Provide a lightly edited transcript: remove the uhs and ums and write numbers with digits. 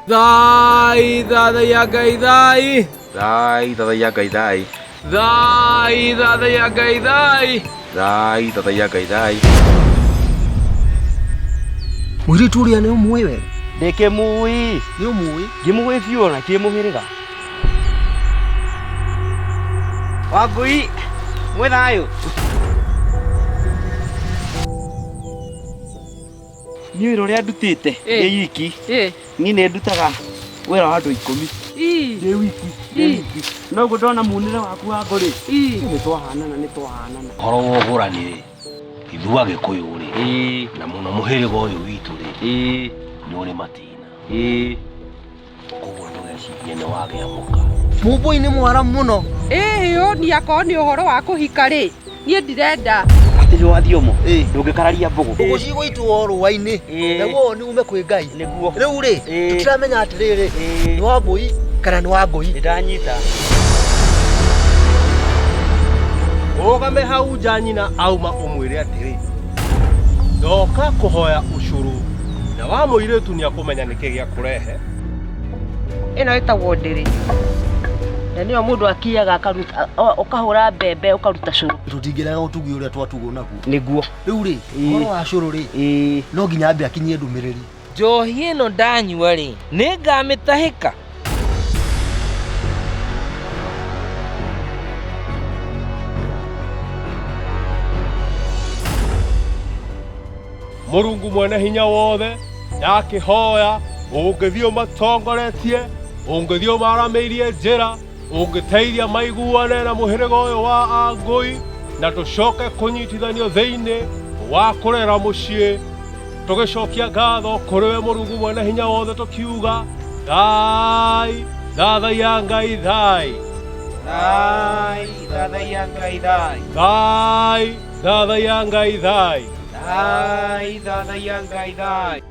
Thai thathaiya Ngai thai. Thai thathaiya Ngai thai. Thai thathaiya Ngai thai. Thai thathaiya Ngai thai. Mũirĩtu ũrĩa nĩ ũmũĩ we? Ndĩkĩmũĩ. Nĩ ũmũĩ? Ngĩmũĩ biũ ona kĩmũhĩrĩga. Wangũi mwĩ thayũ? Niĩ wĩra ũrĩa ndutĩte ndĩ wiki, niĩ nĩ ndutaga wĩra wa andũ 10 ndĩ wiki, ndĩ wiki. No ũguo ndona munĩre waku wa ngũ rĩ, nĩ twahanana, nĩ twahanana. Ũhoro wa ũgũrani rĩ, ithuĩ Agĩkũyũ rĩ, na mũno mũhĩrĩga ũyũ witũ rĩ, nĩ ũrĩ matina. Koguo ndũgecirie nĩ wagĩa mũka. Mũmbũi nĩ mwara mũno. Ĩĩ niĩ akorwo nĩ ũhoro wa kũhika rĩ, niĩ ndirenda. Atĩ nĩ wathiomo ndũngĩkararia mbũgũ. Mbũgũ cigũitwo rũa-inĩ naguo woni ume kwĩ Ngai. Nĩguo. Rĩu rĩ, tũtiramenya atĩrĩrĩ, nĩ wa mbũi kana nĩ wa ngũi. Nĩndanyita. Ũrũgame hau nja nyina auma ũmwĩre atĩrĩ, ndoka kũhoya ũcũrũ na wa mũirĩtu nĩakũmenya nĩkĩ gĩa kũrehe. Ĩno ĩtagwo ndĩrĩ na nĩyo mũndũ akiaga akaruta, ũkahũra mbembe ũkaruta cũrũ. Tũtingĩrega ũtugi ũrĩa twatugwo naguo. Nĩguo. Rĩu rĩ, ũhoro wa cũrũ rĩ, no nginya ambe akinyie ndũmĩrĩri. Njohi ĩno ndanyua rĩ, nĩngamĩtahĩka? Mũrungu mwene hinya wothe ndakĩhoya ũngĩthiĩ ũmatongoretie, ũngĩthiĩ ũmaramĩirie njĩra, ũngĩteithia maiguane na mũhĩrĩga ũyũ wa Angũi, na tũcoke kũnyitithanio thĩinĩ wa kũrera mũciĩ, tũgĩcokia ngatho kũrĩ we Mũrungu mwene hinya wothe tũkiuga thai, thathaiya Ngai thai. Thai, thathaiya Ngai thai. Thai, thathaiya Ngai thai. Thai, thathaiya Ngai thai.